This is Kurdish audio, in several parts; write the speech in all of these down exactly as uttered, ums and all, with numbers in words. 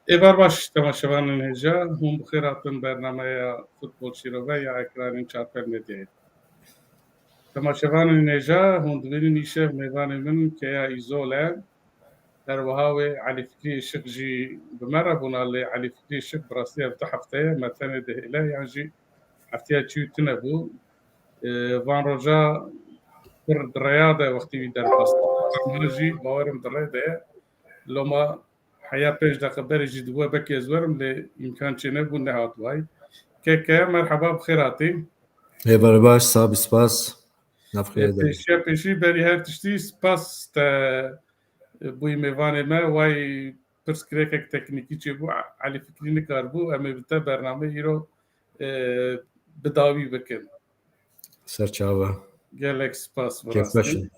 Êvar baş temaşevanên hêja, hûn bi xêr hatin bernameya Futbol Şîrove ya ekranên Çarpel Medyayê. Temaşevanên hêja, hûn dibînin îşev mêvanê min Keya Îzol e. Her wiha wê Elî Fikrî Işik jî bi me re bûna, lê Elî Fikrî Işik bi rastî ev du hefte ye me tenê dihêle, yan jî hefteya çûyî tune bû. Ê, van roja pir di rêya de wextî wî derxwest. Niha jî bawerim di rê de ye. Loma heya pênc deqe berê jî dibe belkî ez werim, lê îmkan çênebû, nehat way. Keke, merheba, bi xêr hatî. Êvar baş, sax bî, spas. Nav xêr de. Pêşiya pêşî berî her tiştî spas te bûyî mêvanê me. Way pirsgirêkek teknîkî çêbû, Elî Fikrî nikaribû, em ê bi te bernameyê îro, e, bi dawî bikin. Ser çava. Gelek spas bi rastî. Kêfxweş im.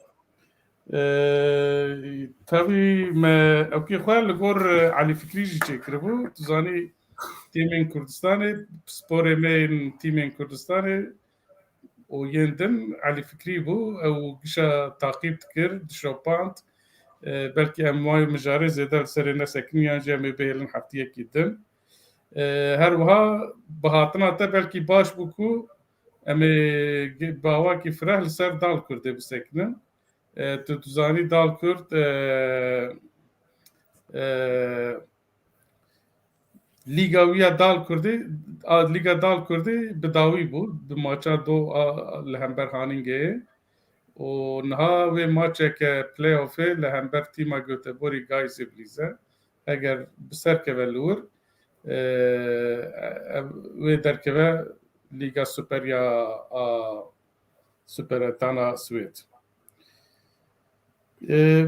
Ee, tabî me ewkê xwe li gor, e, Elî Fikrî jî çêkiribû. Tu zanî tîmên Kurdistanê, sporê me yên tîmên Kurdistanê û yên din Elî Fikrî bû. Ew gişa taqîb dikir, dişopand. Ee, belkî em wayê mijarê zêde li serê nesekinin yan jî em ê bihêlin heftiyekî din. Ee, her wiha bi hatina te belkî baş bû ku em ê ge-, bi awakî fireh li ser Dal Kurdê bisekinin. E, tu dizanî Dal Kurd, e, e, Lîga wî ya Dal Kurdê, a, Lîga Dal Kurdê bi dawî bû, bi maça do a, li hember Hanîngeyê. Û niha wê maçeke playoffê li hember tîma Göteborgî Gayzê bilîze. Eger bi ser keve li wir, e, e, wê derkeve Lîga Super ya a Super Etana Swêd. E,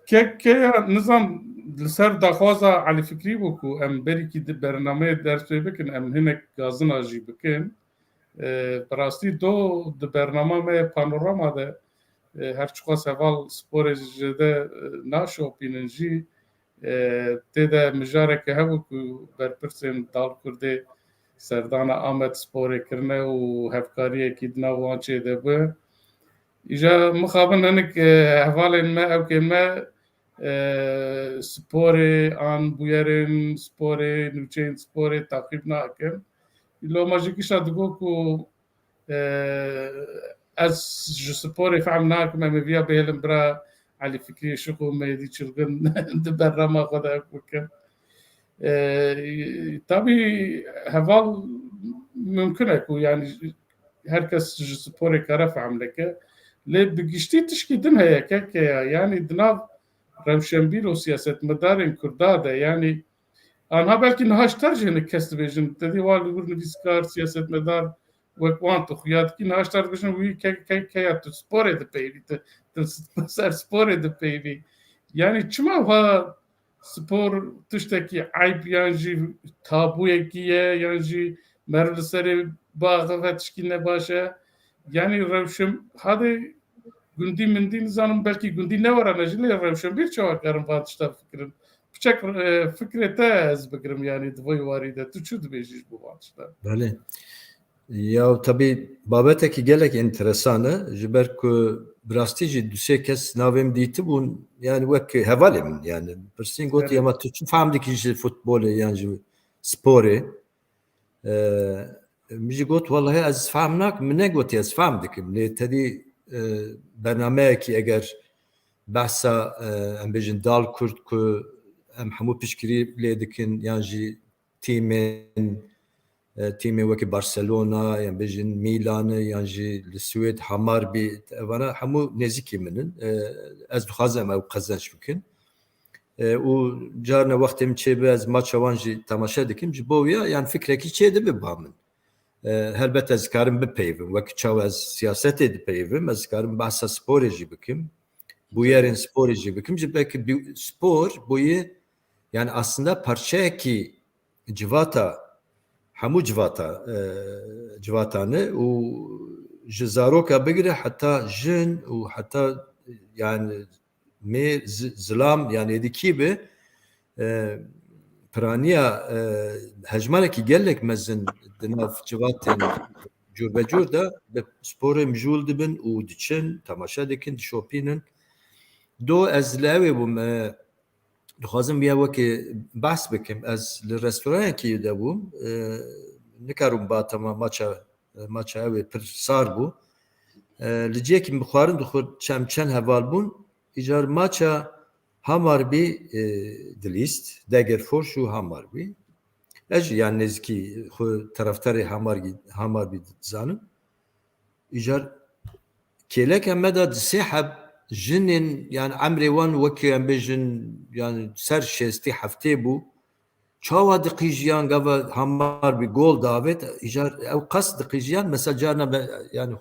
ke-, ke ya nizam li ser daxwaza Elî Fikrî bû ku em berîkî di bernameyê ders pê bikin, em hinek gazina jî bikin. E, bi rastî do di bernama me yê Panorama de, e, her çiqas heval sporê jêde, e, naşopînin jî, e, tê de mijareke hebû ku berpirsên Dal Kurdê serdana Amed Sporê kirine û hevkariyekî di nav wan çêde bi. Îja mixabin hinik, e, hevalên me, ewkên me, e, sporê an bûyerên sporê, nûçeyên sporê taqîb nakin. Loma jî gişa digot ku, e, ez ji sporê fehm nakim, em ê viya bihêlin bira Elî Fikrî Işik û Mêdî Çilgin di berrama xwe de ev bikin. E, tabî heval mimkun e ku, yanî, her kes ji sporê kare fehm neke. Lê bi giştî tişkî din heye, keke ya. Yanî di nav rewşenbîr û siyasetmedarên Kurda de, yanî anha belkî niha ji te re jî hinek kes dibêjin, te dî wan li wir nivîskar, siyasetmedar wek wan tu xuya dikî, niha ji te re dibêjin, wî ke-, ke-, keya tu sporê dipeyivî, tu, tu ser sporê dipeyivî. Yanî çima wiha spor tiştekî eyb yan jî tabûyekî ye, yan jî meriv li serê biaxive tişkî ne baş e. Yanî rewşen hadê gundî mindî nizanim, belkî gundî ne were ne jî, lê rewşenbîr çawa karin van tişta fikirin? Piçek, e, fikrê te ez bigirim, yanî di vê warî de tu çi dibêjî ji bo van tişta? Belê. Ya, tabî babetekî gelek enteresan e, ji ber ku bi rastî jî du sê kes navê min dîtibûn, yani wek hevalê min, yani pirsîn, got, Evet. "Ema tu çi fehm dikî ji futbolê yan ji sporê?" E, min jî got, "Wellahî ez fehm nakim, min negotiye ez fehm dikim." Lê tedî, e, bernameyekî eger behsa, e, em bêjin Dal Kurd ku em hemû piştgirî lê dikin, yan jî tîmên, e, tîmên wekî Barcelona, yan bêjin Milanê, yan jî li Swêd Hammarby, evana hemû nêzîkî min in. E, ez dixwazim ew qezenç bikin. E, û carna wextê min çêbe ez maça wan jî temaşe dikim. Ji bo wiya, yan fikrekî çêdibe ba min. E, helbet ez dikarim bipeyivim. Wek çawa ez siyasetê dipeyivim, ez dikarim behsa sporê jî bikim. Bûyerên sporê jî bikim. Ji belkî bi-, spor bûye, yani aslında parçeyekî civata, hemû civata, e, civata ne û ji zaroka bigire heta jin û heta, yani, mêr, zi-, zilam, yani êdî kî be, e, piraniya, e, hejmarekî gelek mezin di nav civatên cûrbecûr de bi sporê mijûl dibin û diçin, temaşe dikin, dişopînin. Do ez li ew ê bûm, e, dixwazim ya wekî behs bikim. Ez li restoranekî de bûm. E, nikarim ba tema maça, maça ew ê pir sar bû. E, li cihekî min xwarin dixwir, çem çend heval bûn. Îcar maça Hammarby, e, dilîst, Degerfors û Hammarby. Ez jî yan nêzikî xwe taraftarê Hammarby, Hammarby dizanim. Îcar kêleke me de di sê heb jinên, yani emrê wan wekî em bêjin, yani ser şêstî heftê bû. Çawa diqîjiyan gava Hammarby gol davêt, îcar ew qas diqîjiyan, mesela carna me, yani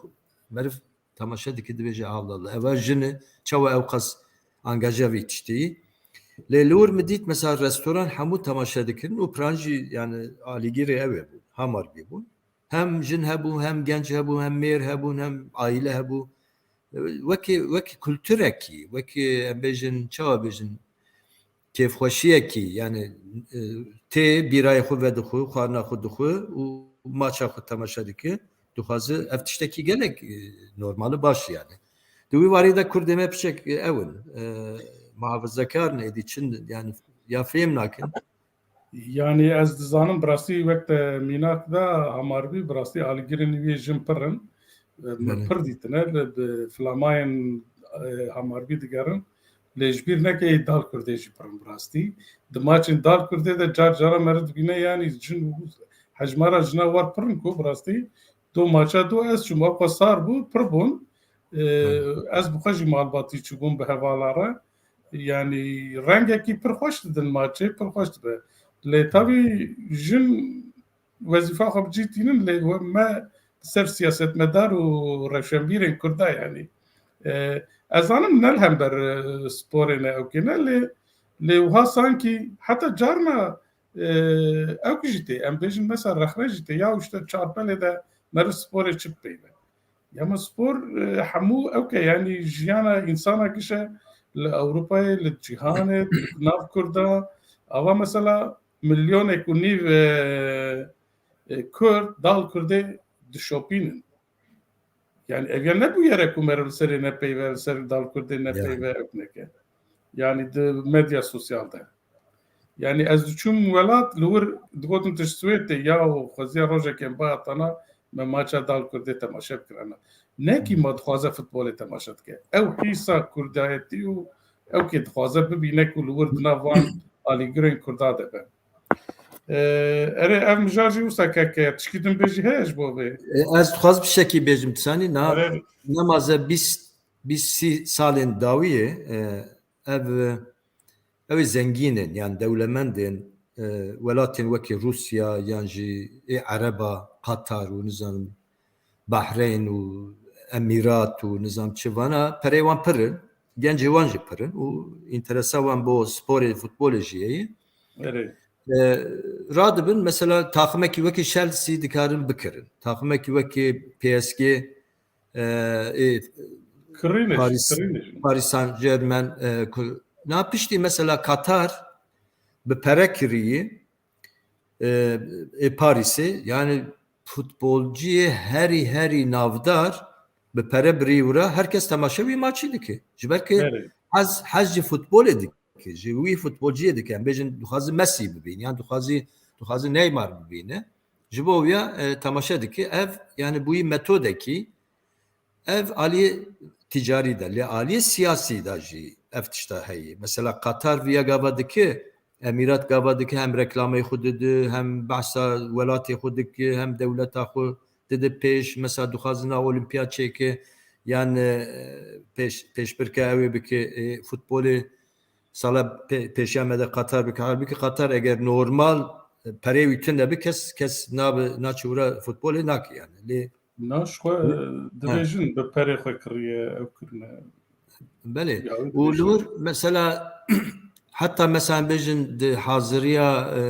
meriv temaşe dike dibêje, Allah Allah, eva jin e, çawa ew qas angaja vî tiştî. Lê li wir min dît, mesela restoran hemû temaşe dikirin û piran jî, yani alîgirê ew ê bûn, Hammarby bûn. Hem jin hebû, hem genc hebû, hem mêr hebûn, hem aîle hebû. Wekî, wekî kulturekî, wekî em bêjin, çawa bêjin, kêfxweşiyekî, yani, e, tê bîrayê xwe vedixwe, xwarina xwe dixwe û maça xwe temaşe dike. Dixwaze ev tiştekî gelek, e, normal baş yani. Di wî warî de Kurdê me piçek, e, ew in, e, muhafizekar in, êdî çin, yani ya fêm nakin. Yani ez dizanim bi rastî wek te mînak da Hammarby bi rastî alîgirên wî jin pir in. Min Belê. pir dîtine li bi filamayên, e, Hammarby digerin. Lê ji bîr neke ê dal Kurdê jî pir in bi rastî. Di maçên dal Kurdê de car cara meriv dibîne, yani jin û hejmara jina war pir in ku bi rastî do maça do ez çûm, wek xwe sar bû, pir bûn. E, Hı. ez bi xwe jî malbatî çûbûm bi hevala re. Yani rengekî pir xweş didin maçê, pir xweş dibe. Lê tevî jin wezîfa xwe bi cî tînin, lê we-, me ser siyasetmedar û rewşenbîrên Kurda, yani. E, ez zanim ne li hember, e, sporê ne ew kê ne, lê, lê wiha sankî heta carna, e, ew jî tê, em bêjin mesela rexne jî tê, ya işte çarpelê de meriv sporê çi bipeyve. Ya me spor, e, hemû ew ke, yani jiyana însana giş e li Ewropayê, li cîhanê, li nav Kurda, ava mesela milyonek û nîv, e, e, Kurd, dal Kurdê dişopînin. Yani ev ya nebûyere ku meriv li serê nepeyve, li ser dal Kurdê Ya. nepeyve ew neke. Yani di medya sosyal de. Yani ez diçûm welat, li wir digotin tu ji Swêd tê, ya xweziya rojekê em baya tana me maça dal Kurdê temaşe bikirana. Nekî Hmm. ma dixwaze futbolê temaşe dike. Ew hîsa kurdayetî û ew kê dixwaze bibîne ku li wir di nav van alîgirên Kurda de be. Ee, erê, ev mijar jî wisa kek heye. Tişkî din bêjî heye ji bo vê? E, ez dixwazim tiştekî bêjim, disanî, na, Erê. nemaze bîst, bîst sî salên dawiyê, e, ev, ew ê zengîn in, yan dewlemend in, e, welatên wekî Rûsya, yan jî ê Ereba, Qatar û nizanim Bahreyn û Emîrat û nizam çi vana, perê wan pir in, gencê wan jî pir in û înteresa wan bo sporê, futbolê jî heye. Erê. E, radibin, mesela taximekî wekî Chelsea dikarin bikirin. Taximekî wekî P S G, e, ê, Kirîne jî, Paris, kirîne jî. Paris Saint-Germain, e, ku-, na piştî mesela Qatar bi pere kirî, e, ê Parîsê, yani futbolciyê herî, herî navdar bi pere birî wira, herkes temaşe wî maçî dike. Ji ber ku Erê. hez, hez ji futbolê dike, ji wî futbolciyê dike. Em bêjin dixwaze Messi bibîne, yan dixwaze, dixwaze Neymar bibîne. Ji bo wîya, e, temaşe dike. Ev, yani bûyî metodekî, ev aliyê ticarî de, lê aliyê siyasî de jî ev tişta heye. Mesela Qatar viya gava dike, Emîrat gava dike, hem reklameyê xwe dide, hem behsa welatê xwe dike, hem dewleta xwe dide pêş. Mesela dixwazin a Olimpiyat çêke, yan, e, pêş, pêşbirke ew ê bike, e, futbolê sala pê-, pêşiya me de Qatar bike. Halbûkî Qatar eger normal, e, perê wî tune bi, kes, kes nabe, naçe wira futbolê nake yani. Lê Na ji xwe, Hı. e, Ha. dibêjin bi perê xwe kiriye, ew kirine. Belê. Ya, wî Û dibêjin. li wir mesela, heta mesela bêjin di haziriya, e,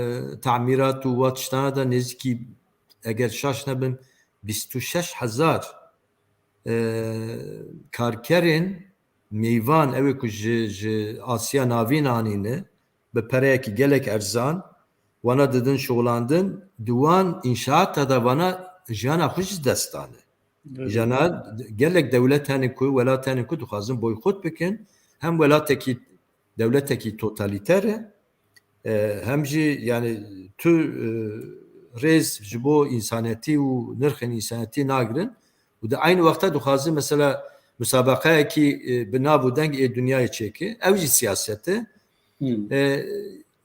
tamîrat û wa tiştana de nêzîkî, eger şaş nebim, bîst û şeş hezar, e, karkerên mêvan, ew ê ku ji, ji Asya Navîn anîne, bi pereyekî gelek erzan, wana didin şixulandin, di wan înşaata de wana jiyana xwe ji dest dane. Evet. Jana gelek dewlet hene ku, welat hene ku dixwazin boykot bikin, hem welatekî dewletekî totalîter e, e, hem jî yani tu e, rêz ji bo însanetî û nirxên însanetî nagirin û di eynî wexta dixwaze mesela musabeqeyekî e, bi nav û deng ê dinyayê çêke. Ew jî siyaset e. E,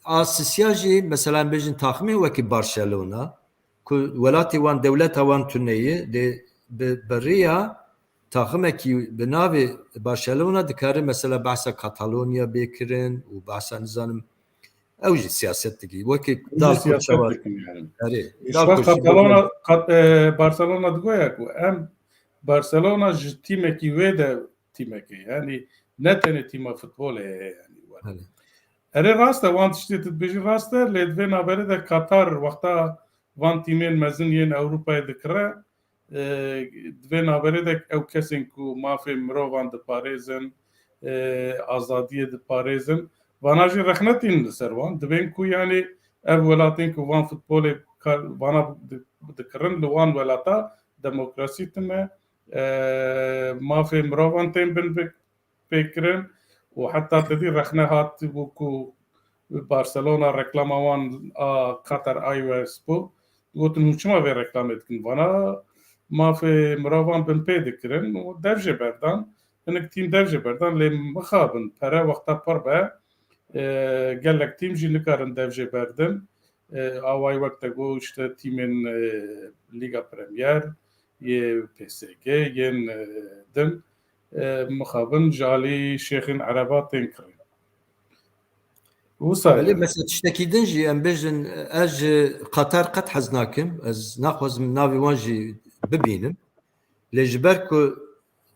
a sisiya jî mesela em bêjin taximên wekî Barcelona ku welatê wan, dewleta wan tune ye, lê bi, bi riya taximekî bi navê Barcelona dikare mesela behsa Katalonya bê kirin û behsa nizanim ew jî siyaset dikî. Wekî Ew jî dal siyaset koçewa dikin yani. Erê, Ji dal xwe koçewa Katalona, Kat, e, Barcelona digoya ku em Barcelona ji tîmekî wê de tîmekê. Yani ne tenê tîma futbolê heye yani. Erê. Erê rast e, wan tiştê tu dibêjî rast e, lê di vê naberê de Katar wexta van tîmên mezin yên Ewropayê dikire, e, di vê naberê de ew kesên ku mafê mirovan diparêzin, e, azadiyê diparêzin, vana jî rexne tînin li ser wan. Dibên ku yani ev welatên ku van futbolê kar, vana di, dikirin li wan welata demokrasî tune, e, mafê mirovan tên bin bi, pê kirin û heta te dî rexne hat bû ku Barcelona reklama wan a Qatar Airways bû. Gotin hûn çima vê reklamê dikin? Vana mafê mirovan bin pê dikirin û dev jê berdan. Hinek tîm dev jê berdan lê mixabin pere wexta pir be, e, gelek tîm jî nikarin dev jê berdin. E, awayî wek te got işte tîmên, e, Lîga Premier, yê P S G, yên, e, din, e, mixabin ji alî şêxên ereba tên kirin. Wisa Belê, mesela tiştekî din jî em bêjin, ez ji Qatar qet hez nakim. Ez naxwazim navê wan jî bibînim. Lê ji ber ku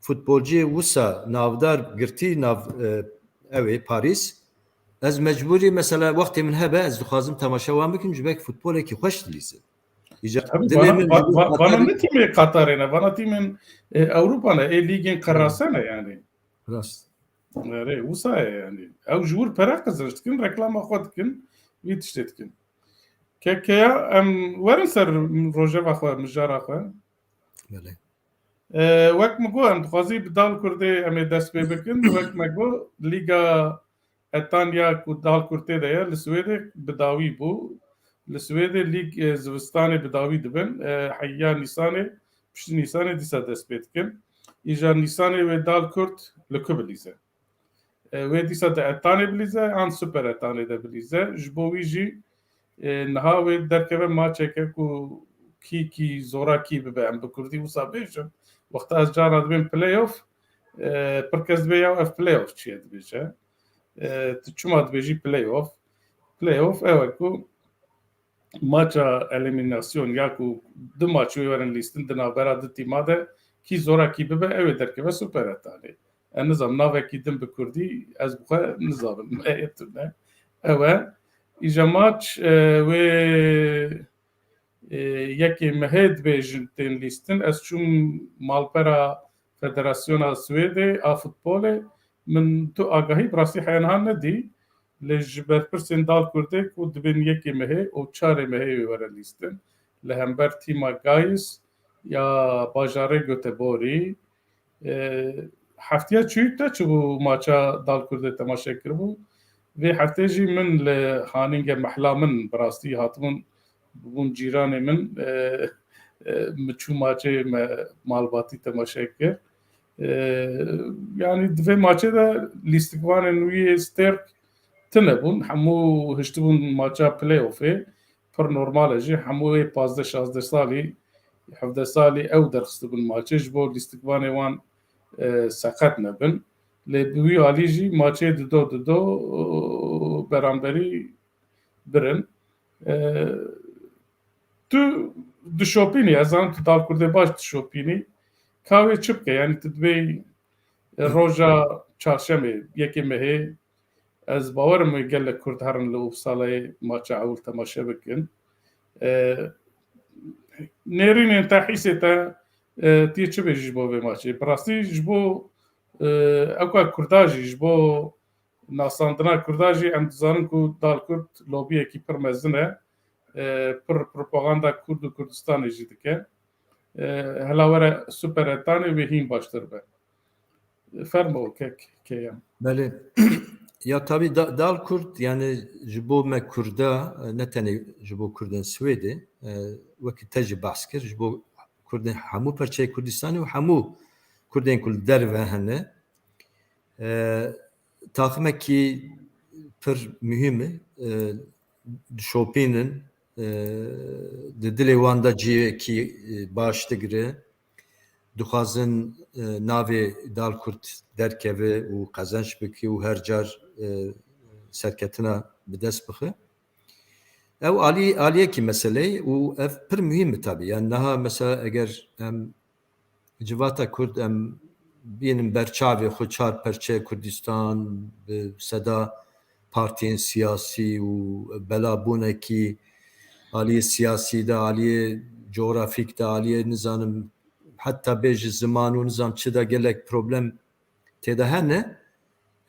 futbolciyê wisa navdar girtî nav, e, ew ê Parîs, ez mecbûrî mesela wextê min hebe ez dixwazim temaşe wan bikim, ji ber ku futbolekî xweş dilîzin. Îca Tabii, dilê vana, min va-, ji va-, vana Qatarê ne tîmê Qatarê ne, vana tîmên, e, Ewropa ne, ê lîgên qerase ne yani. Rast. Erê, wisa ye yani. Ew ji wir pere qezenç dikin, reklama xwe dikin, vî tiştê dikin. Kekeya em werin ser rojeva xwe, mijara xwe. Belê. E, wek min got, em dixwazî bi Dal Kurdê em ê dest pê bikin. Wek me got, Lîga Etanya ku Dal Kurd tê de ye, li Swêdê bi dawî bû. Li Swêdê lîg, e, zivistanê bi dawî dibin. E, heya Nîsanê, piştî Nîsanê dîsa dest pê dikin. Îja Nîsanê wê Dal Kurd li ku bilîze? E, wê dîsa di Etanê bilîze, an Super Etanê de bilîze. Ji bo wî jî, e, niha wê derkeve maçeke ku kî kî zora kî bibe, em bi kurdî wisa bêjin. Wexta ez cara dibêm playoff, e, pir kes dibê ya ev playoff çi ye dibêje. E, tu çima dibêjî playoff? Playoff ew e ku maça eliminasyon ya ku du maç wê werin lîstin di navbera du tîma de kî zora kî bibe ew ê derkeve Super Etanê. Ez nizam navekî din bi kurdî ez bi xwe nizanim. Heye tune. Ew e. Îja maç, e, wê, e, yekê mehê dibêjin tên lîstin. Ez çûm malpera Federasyona Swêdê a futbolê. Min tu agahî bi rastî heya niha nedî. Lê ji berpirsên Dal Kurdê ku dibên yekê mehê û çarê mehê wê were lîstin. Li hember tîma Gais ya bajarê Göteborgî, E, heftiya çûyî te çi bû maça Dal Kurdê temaşe kiribû? Vê heftê jî min li Hanînge mehla min bi rastî hatibûn, bûn cîranê min, e, e, min çû maçê me malbatî temaşe kir. E, yanî di vê maçê de lîstikvanên wî yê Stêrk tune bûn. Hemû hiştibûn maça playoffê. Pir normal e jî, hemû wê pazdeh şazdeh salî, hevdeh salî ew derxistibûn maçê, ji bo lîstikvanê wan, e, seqet nebin. Lê bi wî alî jî maçê dido dido, e, beramberî birin. E, tu dişopînî, ez zanim tu Dal Kurdê baş dişopînî. Ka wê çi bike? Yanî tu dibê, e, roja çarşemê, yekê mehê, ez bawerim wê gelek Kurd herin li Uppsalayê maça ewil temaşe bikin. E, nêrînên te, hîsê te, e, tê çi bêjî ji bo vê maçê? Bi rastî ji bo, e, ewka Kurda jî, ji bo nasandina Kurda jî em dizanin ku Dal Kurd lobiyekî pir mezin e. E, pir propaganda Kurd û Kurdistanê jî dike. E, hela were Super Etanê wê hîn baştir be. Fermo kek, keyem. Belê. Ya tabî da, dal Kurd, yani ji bo me Kurda, e, ne tenê ji bo Kurdên Swêdê, e, wekî te jî behs kir, ji bo Kurdên hemû perçeyê Kurdistanê û hemû Kurdên ku li derve hene, e, taximekî pir muhîm e, e, dişopînin, e, di dilê wan de cihekî, e, baş digire. Dixwazin, e, navê dal Kurd derkeve û qezenç bike û her car, e, serketina bi dest bixe. Ew alî-, aliyekî meseleyê û ev pir muhîm e tabî. Yani niha mesela eger em civata Kurd em bînin ber çavê xwe çar perçe Kurdistan bi seda partiyên siyasî û belabûnekî aliyê siyasî de, aliyê coğrafîk de, aliyê nizanim heta bêje ziman û nizam çi de gelek problem tê de hene.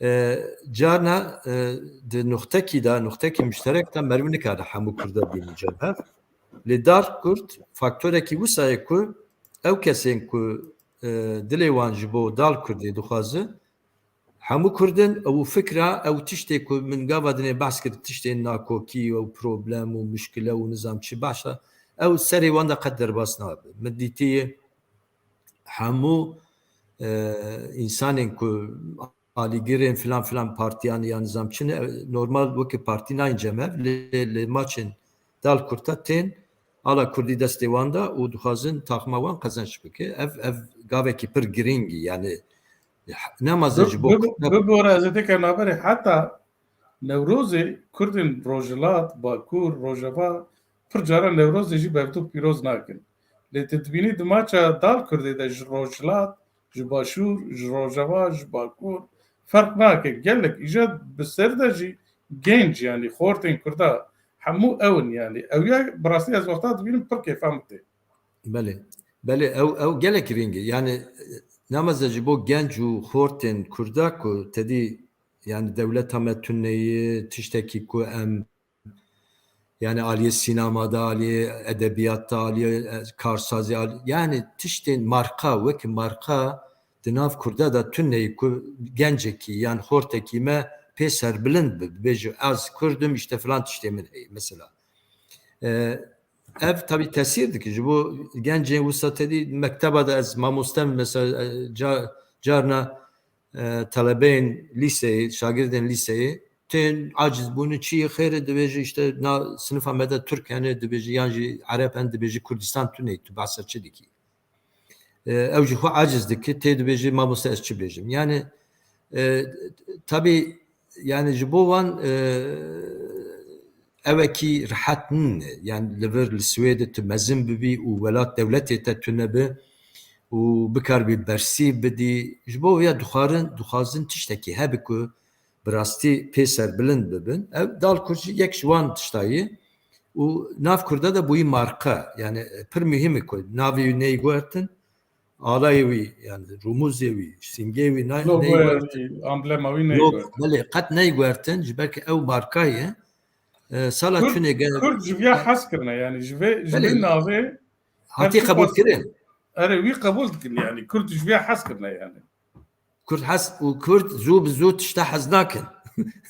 E, carna, e, di nuxtekî de, nuxtekî muşterek de meriv nikare hemû Kurda bînin cem hev. Lê dal Kurd faktorekî wisa ye ku ew kesên ku, e, dilê wan ji bo dal Kurdê dixwaze, hemû Kurd in, ew fikra, ew tiştê ku min gava dinê behs kir, tiştên nakokî, ew problem û muşkile û nizam çi baş e, ew serê wan de qet derbas nabe. Min dîtiye hemû, e, însanên ku alîgirên filan filan partiyan ya nizam çi ne, normal wekî partî nayên cem hev, lê, lê maçên dal Kurda tên ala Kurdî destê wan de û dixwazin taxima wan qezenç bike. Ev, ev gavekî pir girîng e, yani nema zê ji bo Bi, bi, Kurda bi, bi, ez ê têke naberê heta Newrozê Kurdên Rojhilat, Bakur, Rojava pir caran Newrozê jî bi hevdû pîroz nakin. Lê tu dibînî di maça dal Kurdê de ji Rojhilat, ji Başûr, ji Rojava, ji Bakur ferq nake. Gelek îja bi ser de jî genc, yanî xortên Kurda hemû ew in yanî. Ew ya bi rastî ez wexta dibînim pir kêfa min tê. Belê. Belê, ew, ew gelek girîng e. Yani, e, nameze ji bo genc û xortên Kurda ku tedî, yani dewleta me tune ye, tiştekî ku em, yani aliyê sînema de, aliyê edebiyat de, aliyê, e, karsazî, aliyê, yani tiştên marka, wekî marka di nav Kurda de tune ye ku gencekî yan xortekî me pê serbilind bi, bibêje ez Kurd im, işte filan tiştê min heye mesela. E, ev tabî tesîr dike. Ji bo gencên wisa tedî mekteba de ez mamoste me, mesela, e, ca-, carna, e, telebeyên lîseyê, şagirdên lîseyê tên aciz bûne, çi yê xêr e, dibêje işte na sinifa me de Türk hene, dibêje yan jî Ereb hene, dibêje Kurdistan tune ye, tu behsa çi dikî? E, ew ji xwe aciz dike, tê dibêje, mamoste ez çi bêjim? Yani, e, tabî, yani ji bo wan, e, ewekî rihet nîne. Yani li vir li Swêdê tu mezin bibî û welat dewletê te tune be û bikaribî bersîv bidî. Ji bo ya dixwarin, dixwazin tiştekî hebe ku bi rastî pê serbilind bibin. Ev dal Kurd jî yek ji wan tişta ye û nav Kurda de bûyî marka. Yani pir muhîm e ku navê wî neyê guhertin, alayê wî, yani rûmûzê wî, sîngê wî na-, Logoya neyê guhertin. Wî, amblema wî neyê Log-, guhertin. Belê, qet neyê guhertin, ji ber ku ew marka ye. E, sala Kurd, çûnê gel- Kurd ji viya hez kirine, yani ji vê, ji Belê. Vê navê Hatî her qebûl pas- kirin. Erê, wî qebûl dikin, yani Kurd ji viya hez kirine yani. Kurd hez û Kurd zû bi zû tişta hez nakin.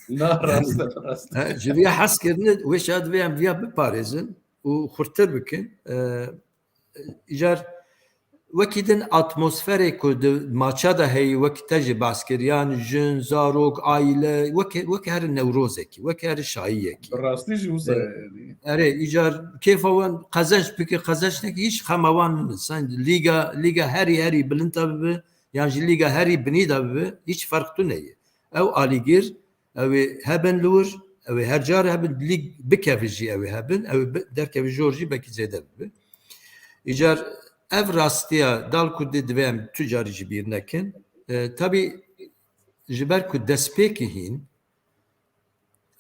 Na, rast e, rast e. He, ji viya hez kirine, wê şa divê em viya biparêzin û xurttir bikin. E, îcar wekî din atmosferê ku di maça de heyî, wekî te jî behs kir, yan jin, zarok, aîle, wekî, wekî her Newrozekî, wekî her şahiyekî. Bi rastî jî wisa E, ye, yani. Erê, îcar kêfa wan qezenç bike, qezenç neke, hiç xema wan nîne. Sen lîga, lîga herî, herî bilind de bibe, yan jî lîga herî binî de bibe, hiç ferq tune ye. Ew alîgir, ew ê hebin li wir, ew ê her car hebin, lîg bikeve jî ew ê hebin, ew ê bi-, derkeve jor jî belkî zêde bibe. Îcar ev rastiya dal Kurdê divê em tu carî jî bîr nekin. E, tabî ji ber ku destpêkê hîn,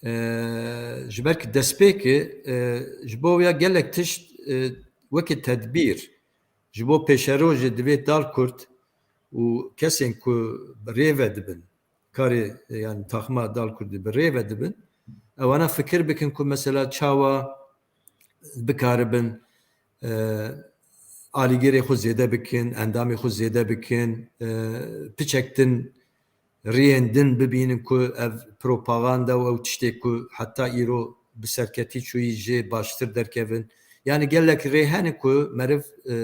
e, ji ber ku destpêkê, e, ji bo ya gelek tişt, e, weke tedbîr, ji bo pêşerojê divê dal Kurd û kesên ku bi rê ve dibin, karê, yani taxima dal Kurdî bi rê ve dibin, ewana fikir bikin ku mesela çawa bikaribin, e, alîgirê xwe zêde bikin, endamê xwe zêde bikin, e, piçek din riyên din bibînin ku ev propaganda û ew tiştê ku heta îro bi serketî çûyî jê baştir derkevin. Yani gelek rê hene ku meriv, e,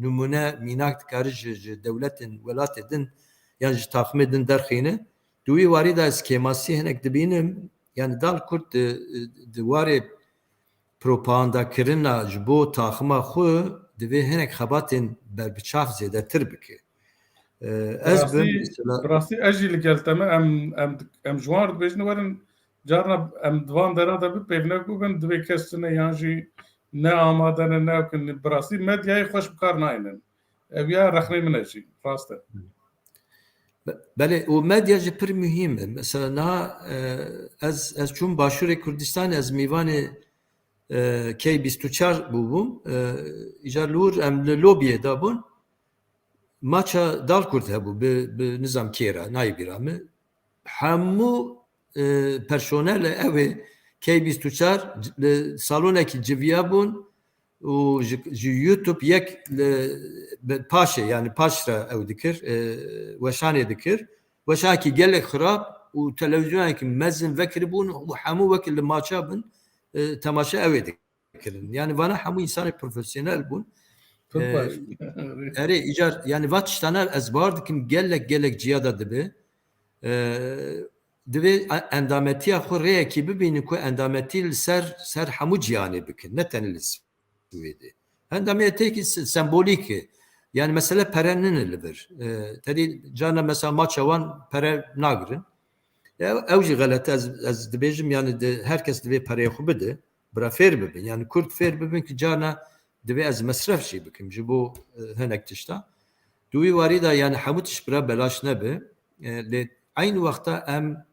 nimûne mînak dikare ji, ji dewletên welatê din yan ji taximê din derxîne. Di wî warî de ez kêmasî hinek dibînim. Yani Dal Kurd di, di warê propagandakirina ji bo taxima xwe divê hinek xebatên berbiçav zêdetir bike. E, ez Bi rastî, bim, mesela bi rastî ez jî li gel te me, em, em, em ji wan re dibêjin werin, carna em di van dera de bipêvnek bibin, divê kes tune yan jî ne amade ne, ne kin. Bi rastî medyayê xweş bi kar naynin. Ev ya rexnê min e jî, rast e. Be-, belê, û medya jî pir muhîm e. Mesela niha, e, ez, ez çûm Başûrê Kurdistanê, ez mîvanê, e, K bîst û çar bûbûm. E, îcar li wir em li lobiyê de bûn. Maça Dal Kurd hebû, bi, bi nizam kê re, nayê bîra min. Hemû, e, personelê ew ê K bîst û çar li salonekî civiya bûn û ji, ji YouTube yek li, bi paşê, yani paş re ew dikir, e, weşanê dikir. Weşanekî gelek xirab û televîzyonekî mezin vekiribûn û hemû wekî li maça bin, e, temaşe ew ê dikir. Kirin. Yani vana hemû insanê profesyonel bûn. Pir Ee, baş. Erê, îcar, yani va tiştana ez bawer dikim gelek, gelek ciya de dibe. Ee, divê a-, endametiya xwe rêyekî bibînin ku endametî li ser, ser hemû ciyanê bikin, ne tenê li Swêdê. Endametiyekî se-, sembolîk e. Yani mesele pere nîne li vir. Ee, tedî carna mesela maça wan pere nagirin. Ew, ew jî xelet e, ez, ez dibêjim, yani di, her kes divê pereyê xwe bide, bira fêr bibin. Yani Kurd fêr bibin ki carna divê ez mesref jî bikim ji bo, e, hinek tişta. Di wî warî de yani hemû tişt bira belaş nebe. E, lê eynî wexta em,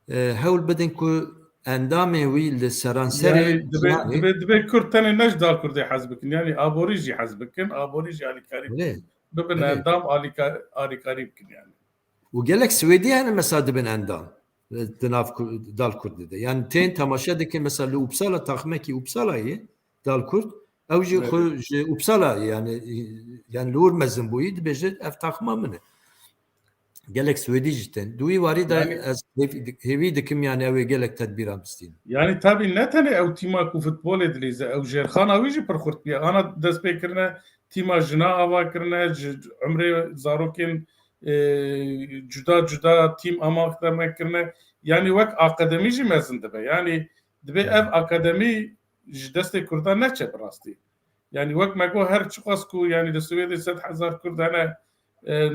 e, hewl bidin ku endamên wî li seranserê Yani divê, cihanê divê, divê Kurd tenê ne ji Dal Kurdê hez bikin. Yani aborî jî hez bikin, aborî jî alîkarî bikin. Belê, Bibin belê. Endam alîka-, alîkarî bikin yani. Û gelek Swêdî hene mesela dibin endam, e, di nav Ku-, Dal Kurdî de. Yani tên temaşe dikin mesela li Uppsala, taxmekî Uppsalayê, Dal Kurd, ew jî Evet. xwe ji Uppsala yani, yani li wir mezin bûyî dibêje ev taxma min e. Gelek Swêdî jî tên. Di wî warî de Yani ez hêv-, hêvî dikim yani ew ê gelek tedbîran bistînin. Yani tabii ne tenê ew tîma ku futbolê dilîze, ew jêrxana wî jî pir xurt bûye. Ana dest pê kirine tîma jina ava kirine, ji umrê zarokên, e, cuda cuda tîm amaxte me kirine. Yani wek akademî jî mezin dibe. Yani dibe Evet. ev akademî ji destê Kurdan neçe bi rastî. Yani wek me got her çiqas ku yani li Swêdê sed hezar Kurd hene, e,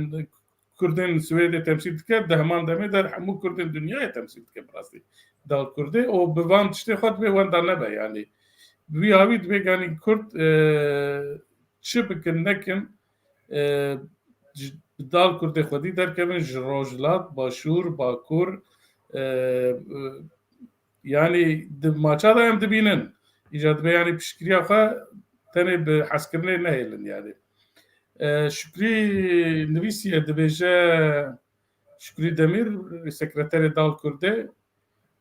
Kurdên Swêdê temsîl dike, di heman demê de hemû Kurdên dinyayê temsîl dike bi rastî. Dal Kurdê û bi van tiştê xwe divê wenda nebe yani. Bi wî hawî divê ganî Kurd, e, çi bikin nekin, e, ji, bi Dal Kurdê xwedî derkevin ji Rojhilat, Başûr, Bakur, e, e, yani di maça de em dibînin. Îca dibe yani piştgiriya xwe tenê bi hezkirinê nehêlin yani. E, Şükrî nivîsiye dibêje, Şükrî Demîr, sekreterê Dal Kurdê,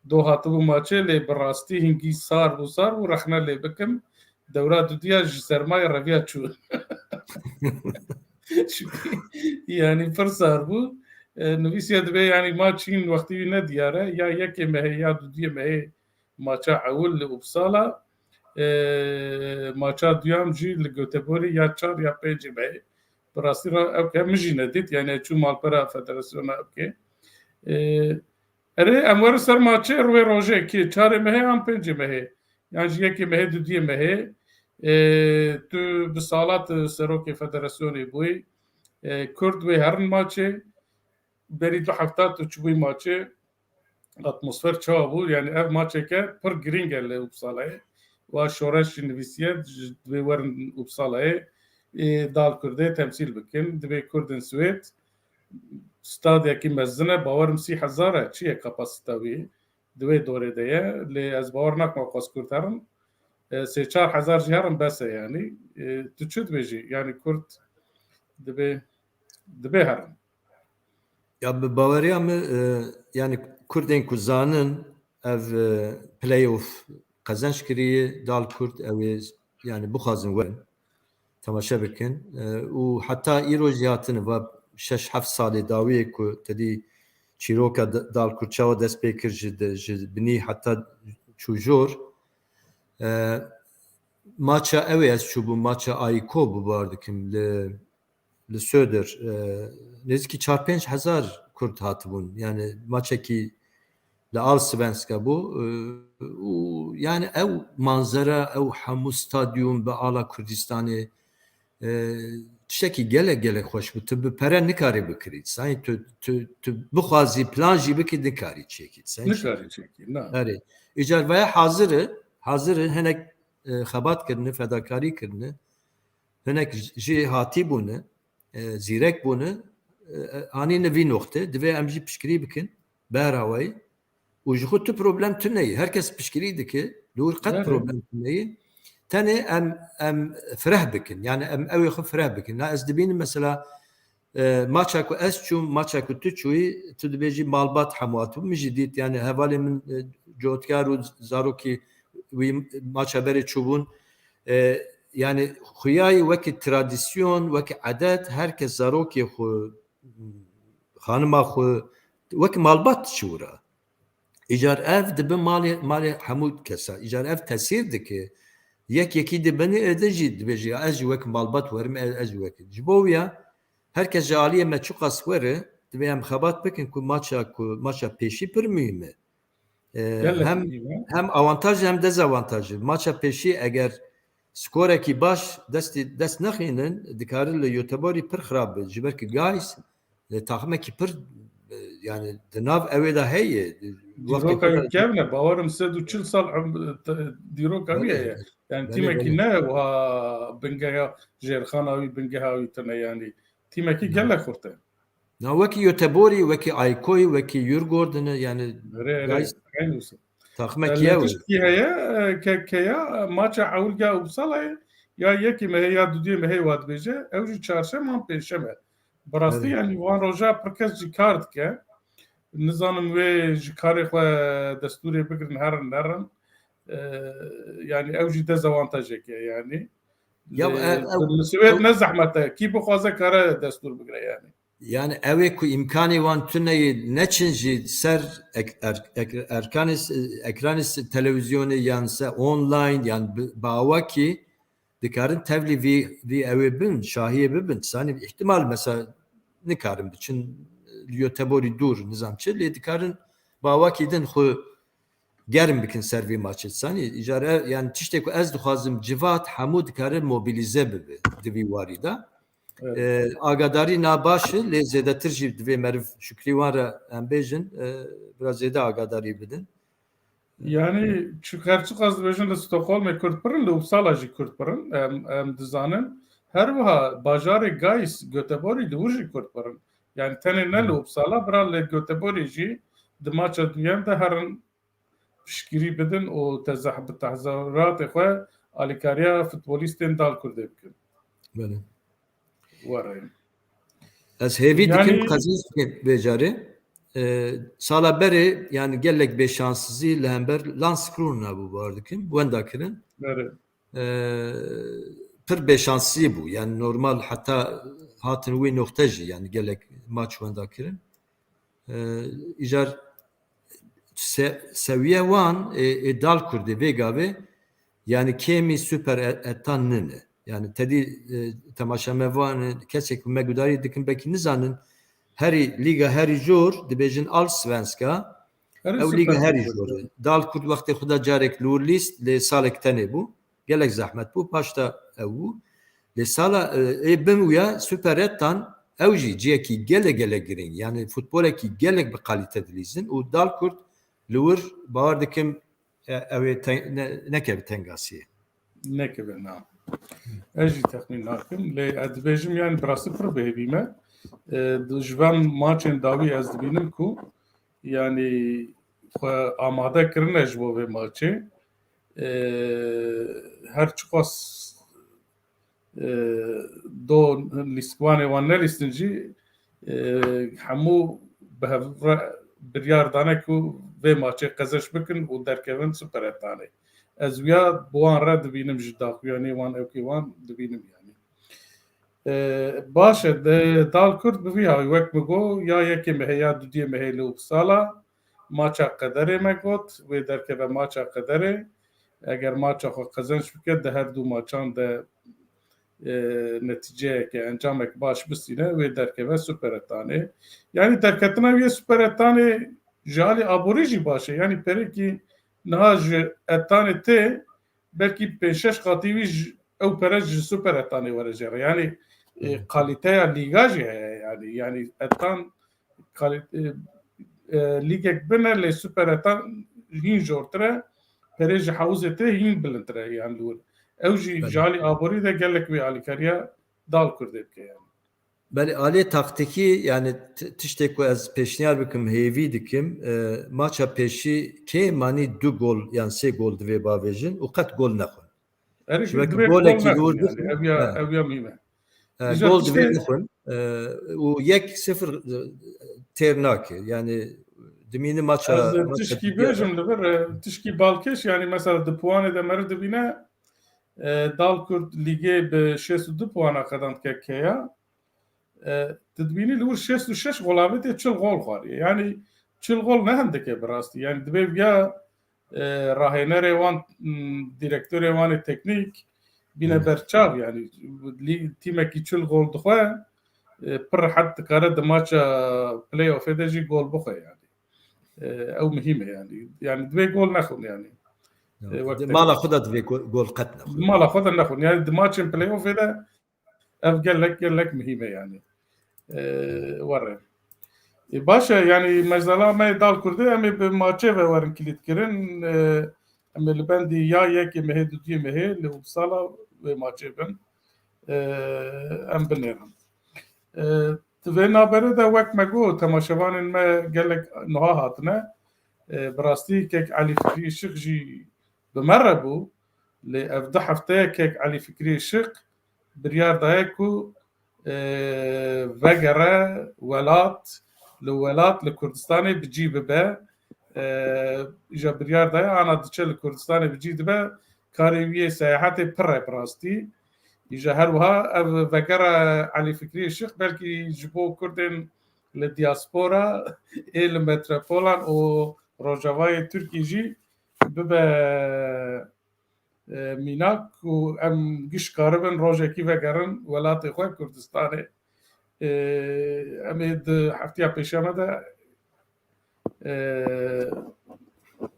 do hatibû maçê lê bi rastî hingî sar bû, sar bû, rexne lê bikim. Dewra dudiya ji sermayê reviya çû. Şükrî, yani pir sar bû. E, nivîsiye dibe yani maç hîn wextî wî ne diyar e. Ya yekê mehê ya dudiyê mehê maça ewil li Uppsala. E, maça duyam jî li Göteborgê ya çar ya pêncê mehê. Bi rastî re ew ke min jî nedît, yani çû malpera federasyona ew ke. E, erê em werin ser maçê rûyê rojê kê çarê mehê an pêncê mehê. Yan jî yekê mehê, dudiyê mehê. E, tu bi salat serokê federasyonê bûyî. E, Kurd wê herin maçê. Berî du hefta tu çûbûyî maçê. Atmosfer çawa bû? Yani ev maçeke pir girîng e li Uppsalayê. Wa şoreş jî nivîsiye, ji, divê werin Uppsalayê, ê, Dal Kurdê temsîl bikin. Divê Kurdên Swêd, stadyekî mezin e, bawerim sî hezar e, çi ye kapasita wî? Di wê dorê de ye. Lê ez bawer nakim ew qas Kurd herin. E, sê çar hezar jî herin bes e yani. E, tu çi dibêjî? Yani Kurd dibê, dibê herin. Ya bi baweriya min, e, yani Kurdên ku zanin ev, e, playoff qezenc kiriye, Dal Kurd ew ê yani bixwazin werin, temaşe bikin. E, û heta îro jî hatine va şeş heft salê dawiyê ku tedî çîroka Dalkurt çawa dest pê kir ji, ji binî heta çû jor. E, maça ew ê ez çûbûm, maça Ayko bi bar dikim li, li Söder. E, nêzîkî çar pênc hezar Kurd hatibûn. Yani maçekî li Allsvenska bû. E, û yani ew manzera, ew hemû stadyum bi ala Kurdistanê, e, tiştekî gelek, gelek xweş bû. Tu bi pere nikarî bikirî. Sanî tu, tu, tu bixwazî plan jî bikî, nikarî çêkî. Sanî Nikarî çêkî, na. Erê. Îcar vaya hazir e, hazir e, hinek, e, xebat kirine, fedakarî kirine. Hinek j-, jê hatî bûne, e, zîrek bûne, e, e, anîne vî noxte. Divê em jî piştgirî bikin, berawayî. Û ji xwe tu problem tune ye. Her kes piştgirî dike, li wir qet Belê. problem tune ye. Tenê em, em fireh bikin. Yani em ew ê xwe fireh bikin. Na ez dibînim mesela, e, maça ku ez çûm, maça ku tu çûyî, tu dibêjî malbat hemû hatibû. Min jî dît, yani hevalê min, e, cotkar û zarokî wî maça berê çûbûn. E, yani xuyayî wekî tradisyon, wekî edet, her kes zarokê xwe, xanima xwe, wekî malbat diçû wira. Îcar ev dibe malê, malê hemû kesa. Îcar ev tesîr dike. Yek yekî dibinê, êdî jî dibêje, "Ya ez jî wek malbat werim, ez, ez jî wek." Ji bo wiya her kes ji aliyê me çiqas were, divê em xebat bikin ku maça, ku maça pêşî pir muhîm e. E, Gelek hem, muhîm e. hem avantaj hem dezavantaj e. Maça pêşî eger skorekî baş destî, dest nexînin, dikare li Göteborgî pir xirab be. Ji ber ku Gais, e, taximekî pir, e, yani di nav ewê de heye. Wextê Dîroka xwe de wî kevn e, bawerim sed û çil sal em-, te-, dîroka wî Belê, heye. Yani belê, tîmekî belê. ne wiha bingeha jêrxana wî, bingeha wî tune yani. Tîmekî Belê. gelek xurt e. Na wekî Göteborgî, wekî Aykoyî, wekî Djurgårdeni, yani Erê, erê. Gais Eynî wisa. taximekî E, ew e. tiştekî heye, e, ke, ke ya maça ewilgeha Uppsalayê, ya yekê mehê ya duduyê mehê wa dibêje, ew jî çarşem an pêşem e. Bi rastî Erê. yani van roja pir kes jî kar dike. Nizanim wê ji karê xwe destûrê bigirin herin nerin. E, yani ew jî dezavantajek e yani. Ya, Lê e, ew, li Swêd ew ne zehmet e. Kî bixwaze kare destûr bigire yani. Yani ew ê ku îmkanê wan tune ye, neçin jî ser ek-, er-, ek-, erkanê s-, ekranê s-, televîzyonê yan se online yan bi, bi awakî dikarin tevlî vî, vî ew ê bin, şahiyê bibin. Sanî îhtimal mesela nikarin biçin, Göteborgî dûr nizam çi, lê dikarin bi awakî din xwe germ bikin ser vî maçê. Sanî îcar e, yani tiştê ku ez dixwazim civat hemû dikare mobilize bibe di vî warî de. Evet. E, agadarî na baş e, lê zêdetir jî divê meriv şukrî wan re em bêjin, e, biraz zêde agadarî bidin. Yani çi-, her çiqas dibêjin li Stockholmê Kurd pir in, li Uppsala jî Kurd pir in, em, em dizanin. Her wiha bajarê Gais, Göteborgî li wir jî Kurd pir in. Yani tenê ne li Hı. Uppsala, bira li Göteborgî jî di maça duyan de herin piştgirî bidin û tezeh-, bi tezahûratê xwe alîkariya futbolîstên Dalkurdê bikin. Belê. Were. Ez hêvî dikim Yani qezenc bikin vê carê. E, sala berê, yani gelek bêşansizî li hember Landskrona bû, bawer dikim, wenda kirin. Were. E, pir bêşansizî bû. Yani normal heta hatin wê noxte jî, yani gelek maç wenda kirin. E, îcar se-, sewiye wan ê, ê Dalkurdê vê gavê, yani kêmî Super E-, Etan nine. Yani tedî, e, temaşemevan, kesê ku me gudarî dikin belkî nizanin, herî lîga herî jor dibêjin Allsvenska. Herî Ew lîga Super herî Lig. jor e. Dalkurd wextê xwe de carek li wir lîst, lê salek tenê bû. Gelek zehmet bû, paş de ew bû. Lê sala, e, ê bin wîya Super Etan ew jî ciyekî gelek gelek girîng. Yani futbolekî gelek bi kalîte dilîzin û Dalkurd li wir bawer dikim, e, ew ê te-, ne-, nekeve tengasiyê. Nekeve na. Ez jî texmîn nakim. Lê ez dibêjim yani bi rastî pir bi hêvî me. E, di-, ji van maçên dawî ez dibînim ku yani xwe amade kirine ji bo vê maçê. E, her çiqas, e, do lîstvanê wan nelîstin jî, e, hemû bi hev re biryar dane ku vê maçê qezenc bikin û derkevin Super Etanê. Ez wiya bi wan re dibînim, ji daxuyaniyê wan, ewkê wan dibînim yani. E, baş e, de, Dal Kurd bi vî hawî wek min got, ya yekê mehê ya dudiyê mehê li Uppsala, maça Qederê me got, wê derkeve maça Qederê. Eger maça xwe qezenç bike, di her du maçan de, e, netîceyeke, encamek baş bistîne, wê derkeve Superettanê. Yanî derketina wê Superettanê ji alî aborî jî baş e. Yanî perekî niha ji Ettanê tê, belkî pênc şeş qatî wî ji, ew pere ji Superettanê were jê re. Yanî, e, kalîteya lîga jî heye yanî. Yanî Ettan kalî-, e, e, lîgek bin e, lê Superettan hîn jortir e. Perê ji hewzê tê hîn bilindtir e yan li wir. Ew jî Belê. ji alî aborî de gelek wê alîkariya Dal Kurdê bike yanî. Belê, aliyê taktîkî, yani t-, tiştê ku ez pêşniyar bikim, hêvî dikim, e, maça pêşî kê manî du gol yan sê gol divê bavêjin û qet gol nexwin. Erê, Ji weke divê golekî gol li wir nexwin yani. dixwin, Ev ya, he. ev ya mîme. E, Dija gol tiştê divê nexwin, e, û yek sifir, e, têr nake. Yani dimîni maça, Ez, e, maça tişkî bêjim li vir, e, tişkî balkêş, yani mesela di puanê de meri dibîne, e, Dal Kurd lîgê bi şêst û du puana qedand kek heya. E, tu dibînî li wir şêst û şeş golavê tê çil gol xwariye. Yani çil gol ne hindike bi rastî. Yani divê viya, e, rahênerê wan, m, direktorê wan ê teknîk bîne Hı. berçav. Yani lî-, tîmekî çil gol dixwe, e, pir rehet dikare di maça playoffê de jî gol bixwe yani. E, ew muhîm e yani. Yani divê gol nexwin yani. Ya, E, wek di tek- mala xwe de divê gol, gol qet nexwin. Di mala xwe de nexwin. Yani di maçên playoffê de ev gelek, gelek muhîm e yani. E, were. E, baş e, yani mezala me Dal Kurdê, em ê bi maçê ve werin kilît kirin. E, em ê li bendî ya yekê mehê, dudiyê mehê li Uppsala wê maçê bin. E, em binêrin. E, di vê navberê de wek me got, temaşevanên me gelek niha hatine. E, bi rastî kek Elî Fikrî Işık jî bi me re bû. Lê ev du hefteye kek Elî Fikrî Işık biryar daye ku, e, vegere welat, li welat, li Kurdistanê bi cî bibe. E, îja biryar daye, ana diçe li Kurdistanê bi cî dibe, karê wî yê seyahetê pir e bi rastî. Îja her wiha ev vegera Elî Fikrî Işık belkî ji bo Kurdên li diaspora ê li metropolan û rojavayê Tirkî jî bibe e, mînak û em giş karibin rojekî vegerin welatê xwe Kurdistanê. E, em ê di heftiya pêşeme de, e,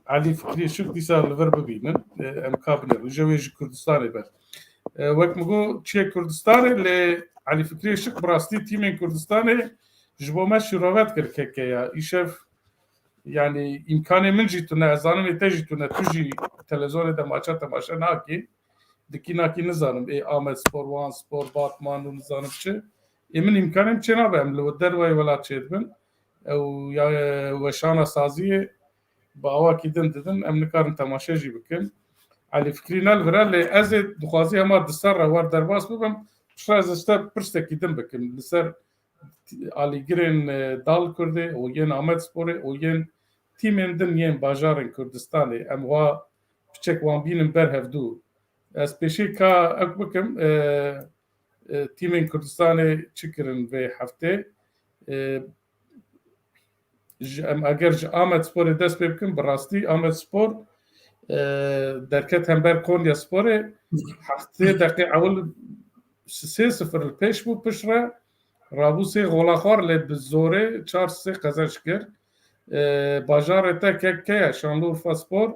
Elî Fikrî Işık dîsa li vir bibînin. E, em ka binêrin. Ji wê ji Kurdistanê ber. E, wek min got, çiye Kurdistanê, lê Elî Fikrî Işık bi rastî tîmên Kurdistanê ji bo me şîrovet kir keke ya. Îşev Yani îmkanê min jî tune, ez zanim ê te jî tune, tu jî televîzyonê de maça temaşe nakî. Dikî nakî nizanim, ê Amed Spor, Wan Spor, Batman û nizanim çi. Ê min îmkanê min çê nabe, em li dervayê welat çêdibin. Ew ya weşana saziyê bi awakî din didin, em nikarin temaşe jî bikin. Elî Fikrî ne li vir e, lê ez ê dixwazî hema di ser re wer derbas bibim, piştre ez ji te pirsekî din bikim. Li ser alîgirên, e, Dal Kurdê û yên Amedsporê û yên tîmên din yên bajarên Kurdistanê. Em wa piçek wan bînin ber hevdû. Ez pêşî ka ew bikim, e, e, tîmên Kurdistanê çi kirin vê heftê? E, ji, em eger ji Amedsporê dest pê bikin, bi rastî Amedspor, e, derket hember Konyasporê, heftê deqê ewil sê sifir li pêş bû, piştre rabû sê gola xwar, lê bi zorê çar sê qezenc kir. E, bajarê te kek ke ye, Şanlıurfaspor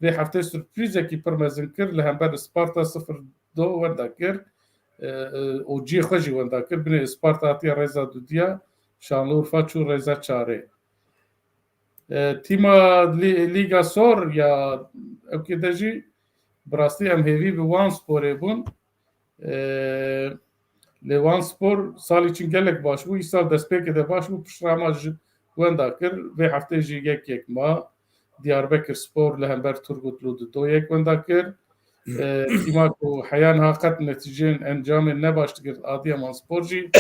vê heftê surprîzekî pir mezin kir, li hember Isparta sifir du wenda kir. E, e, û cihê xwe jî wenda kir. Binê Isparta hatiye rêza dudiya, Şanlıurfa çû rêza çarê. E, tîma Lî-, Lîga Sor ya ewkê de jî bi rastî em hêvî bi Wan Sporê bûn. E, lê Wan Spor salî çin gelek baş bû, îsal destpêkê de baş bû, piştre hema ji wenda kir. Vê heftê jî yek yek ma. Diyarbekir Spor li hember Turgutlu du du yek wenda kir. E, tîma ku heya niha qet netîceyên encamên nebaş digirt, Adiyaman Spor jî li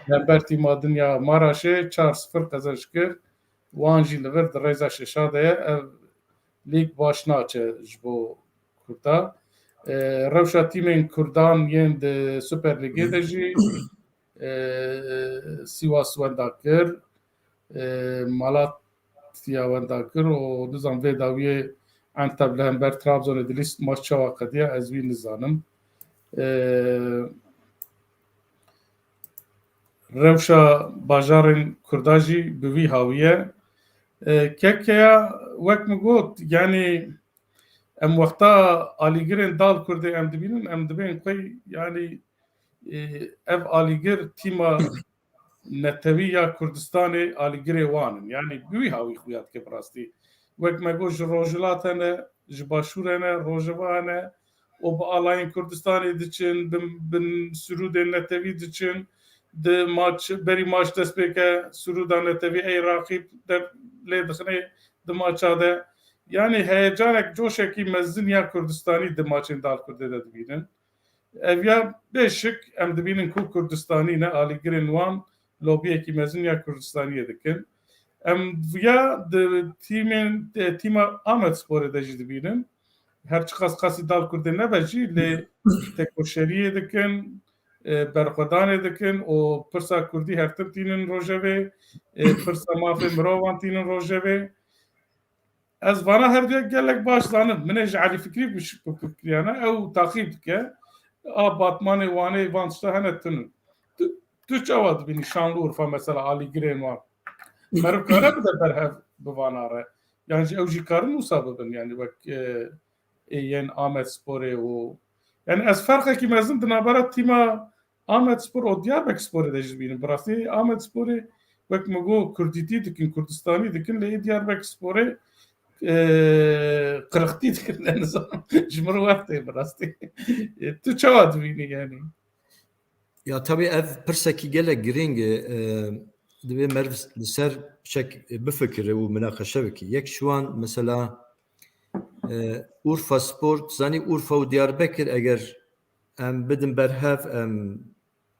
hember tîma din ya Maraşê çar sifir qezenc kir. Wan jî li vir di rêza şeşa de ye. Ev lîg baş naçe ji bo Kurda. E, rewşa tîmên Kurdan yên di Super Lîgê de jî, e, Sivas wenda kir, e, Malatya wenda kir û nizam vê dawiyê Enteb li hember Trabzonê dilîst maç çawa qediya ez wî nizanim. E, rewşa bajarên Kurda jî bi vî hawiye. E, kekeya wek min got, yanî em wexta alîgirên dal Kurdê em dibînin, em dibên xwe, yanî, e, ev alîgir tîma netewî ya Kurdistanê alîgirê wan in. Yanî bi wî hawî xuya dike bi rastî. Wek me got, ji Rojhilat hene, ji Başûr hene, Rojava hene û bi alayên Kurdistanê diçin, bi, bi sirûdên netewî diçin, di maç, berî maç dest pê ke, sirûda netewî ey raqîb de lê dixine di maça de. Yanî heyecanek, coşekî mezin ya Kurdistanî di maçên dal Kurdê de dibînin. Ev ya bê şik em dibînin ku Kurdistanî ne, alîgirên wan lobiyekî mezin ya Kurdistaniyê dikin. Em ya di tîmên, tîma Amedsporê de jî dibînin. Her çiqas qasî dal Kurdê nebe jî, lê tekoşeriyê dikin, e, berxwedanê dikin û pirsa Kurdî her tim tînin rojevê, e, pirsa mafê mirovan tînin rojevê. Ez vana her duya gelek baş zanim. Min ê ji Elî Fikrî biş-, bipirkiriyane. Ew taqîb dike. A Batmanê, Wanê, van tişta hene tune. Tu, tu çawa dibînî Şanlıurfa mesela alîgirên wan? Meriv kare bide berhev bi vana re. Yan jî ew jî karin wisa bibin, yanî wek, e, ê yên Amedsporê û, yanî ez ferqekî mezin di navbera tîma Amedspor û Diyarbekirsporê de jî dibînim. Bi rastî Amedsporê wek min got kurdîtî dikin, kurdistanî dikin, lê ê Diyarbekirsporê, e, qirixtî dikin, ne nizanim. Ji min re wextê bi rastî. E, tu çawa dibînî yanî? Ya tabî ev pirsekî gelek girîng e, e, divê meriv li ser çek bifikire û minaqeşe bike. Yek ji wan mesela, e, Urfa Spor, zanî Urfa û Diyarbekir eger em bidin berhev, em,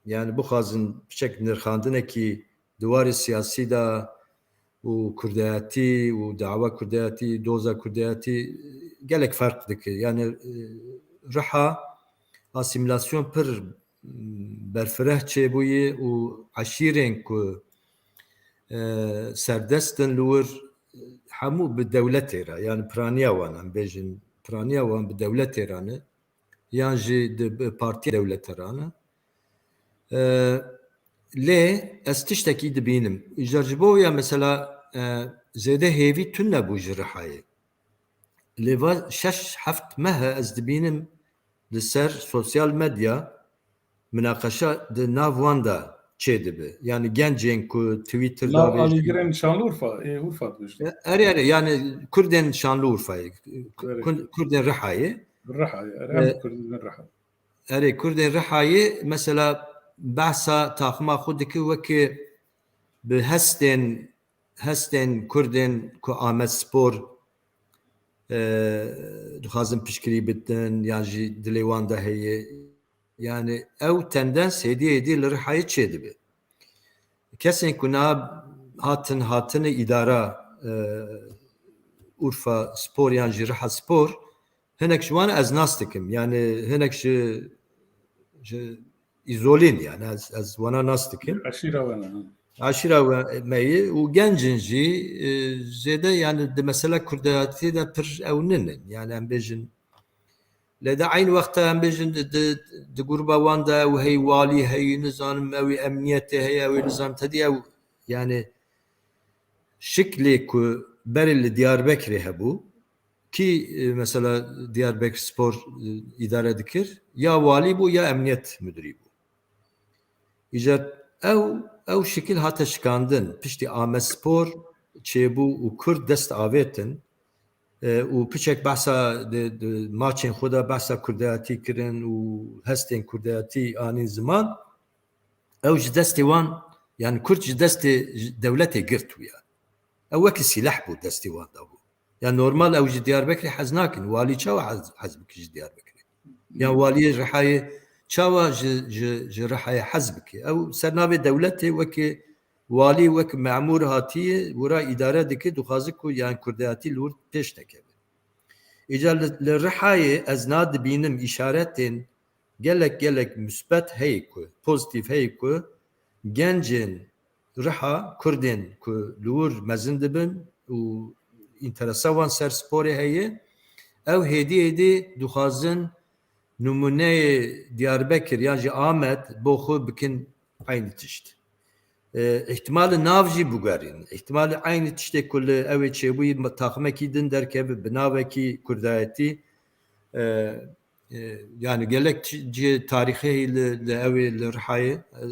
yani bixwazin piçek nirxandinekî di warê siyasî de û kurdayetî û dawa kurdayetî, doza kurdayetî gelek ferq dike. Yani, e, Riha asîmîlasyon pir, m, berfireh çêbûye û eşîrên ku, e, serdest in li wir hemû bi dewletê re, yani piraniya wan, em bêjin, piraniya wan bi dewletê re ne, yan jî di, bi partiya dewlete re ne. E, lê ez tiştekî dibînim. Îcar ji bo ya mesela, e, zêde hêvî tune bû ji Rihayê. Lê va şeş heft meh e ez dibînim li ser sosyal medya minaqeşa di nav wan de çêdibe. Yani gencên ku Twitter Nav davêjin. Alîgirên Şanlıurfa, ê Urfa dibêjin. E, erê, erê, yani Kurdên Şanlıurfayê, Erê. Kun-, Kurdên Rihayê. Rihayê, erê, E, em Kurdên Riha. Erê, Kurdên Rihayê mesela behsa taxima xwe dike weke bi hestên, hestên Kurdên ku Amedspor, e, dixwazin piştgirî bidin yan jî dilê wan de heye. Yani ew tendens hêdî hêdî li Rihayê çêdibe. Kesên ku niha hatin, hatine îdara, e, Urfa Spor yan jî Riha Spor, hinek ji wan ez nas dikim. Yani hinek ji, ji îzolîn yani ez, ez wana nas dikim. Eşîra wan, ha. Eşîra we-, me ye û genc in jî, e, zêde yani di mesela kurdayetî de pir ew ninin. Yani em bêjin, lê di eyn wexta em bêjin di, di, di gruba wan de ew hey walî hey nizanim ew ê emniyetê heye ew ê nizanim tedî ew yani şiklê ku berê li Diyarbekirê hebû, kî, e, mesela Diyarbekir Spor, e, îdare dikir, ya walî bû ya emniyet müdürî bû. Îcar ew, ew şikil hate şikandin. Piştî Amedspor çêbû û Kurd dest avêtin, e, û piçek behsa di, di maçên xwe de behsa kurdayetî kirin û hestên kurdayetî anîn ziman. Ew ji destê wan, yani Kurd ji destê dewletê girt bû ya. Ew wekî sîleh bû destê wan de bû. Ya normal ew ji Diyarbekirê hez nakin. Walî çawa hez, hez bike ji Diyarbekirê? Ya waliyê Rihayê çawa ji, ji, ji Rihayê hez bike? Ew ser navê dewletê wekî walî, wek memûr hatiye, wira îdare dike, dixwaze ku yan kurdayetî li wir pêş nekeve. Îca li, li Rihayê ez na dibînim îşaretên gelek gelek musbet heye ku, pozîtîf heye ku gencên Riha, Kurdên ku li wir mezin dibin û înteresa wan ser sporê heye, ew hêdî hêdî dixwazin nimûneyê Diyarbekir yan jî Amed bo xwe bikin eynî tişt. E, îhtimalê nav jî biguherînin. Îhtimalê eynî tiştê ku li ew ê çêbûyî, taximekî din derkeve, bi navekî kurdayetî, e, e, yani gelek çi-, cihê tarîxî heye li, li ew ê li Rihayê, e,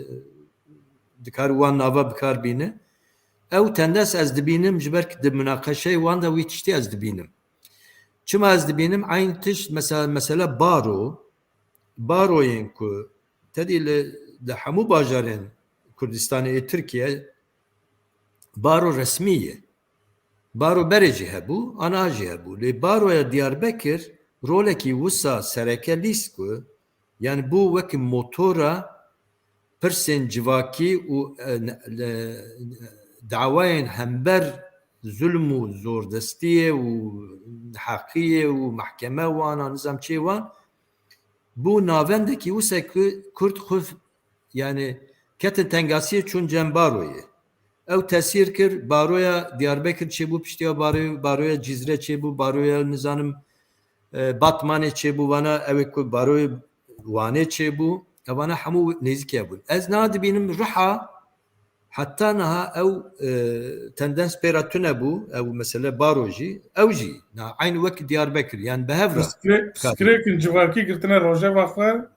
dikar wan nava bikar bîne. Ew tendens ez dibînim, ji ber ku di munaqeşeyê wan de wî tiştî ez dibînim. Çima ez dibînim? Eynî tişt, mesela, mesela baro, baroyên ku tedî li, li hemû bajarên Kurdistanê ê Tirkiye baro resmî ye. Baro berê jî hebû, ana jî hebû. Lê baroya Diyarbekir rolekî wisa sereke lîst ku, yani bû wekî motora pirsên civakî û, e, ne-, le-, dawayên hember zulm û zordestiyê û heqiyê û mehkeme wan a nizam çê wan bû navendekî wisa ku Kurd xwe, yani ketin tengasiyê çûn cem baroyê. Ew tesîr kir, baroya Diyarbekir çêbû, piştiya baroya, baroya Cizre çêbû, baroya nizanim, e, Batmanê çêbû, vana ew ê ku baroyê Wanê çêbû, evana hemû nêzîkiya bûn. Ez niha dibînim Riha heta niha ew, e, tendens pê re tune bû, ew mesele baro jî, ew jî, niha eynî wek Diyarbekir, yani bi hev re. Pirsgirê-, pirsgirêkin civakî girtine rojeva xwe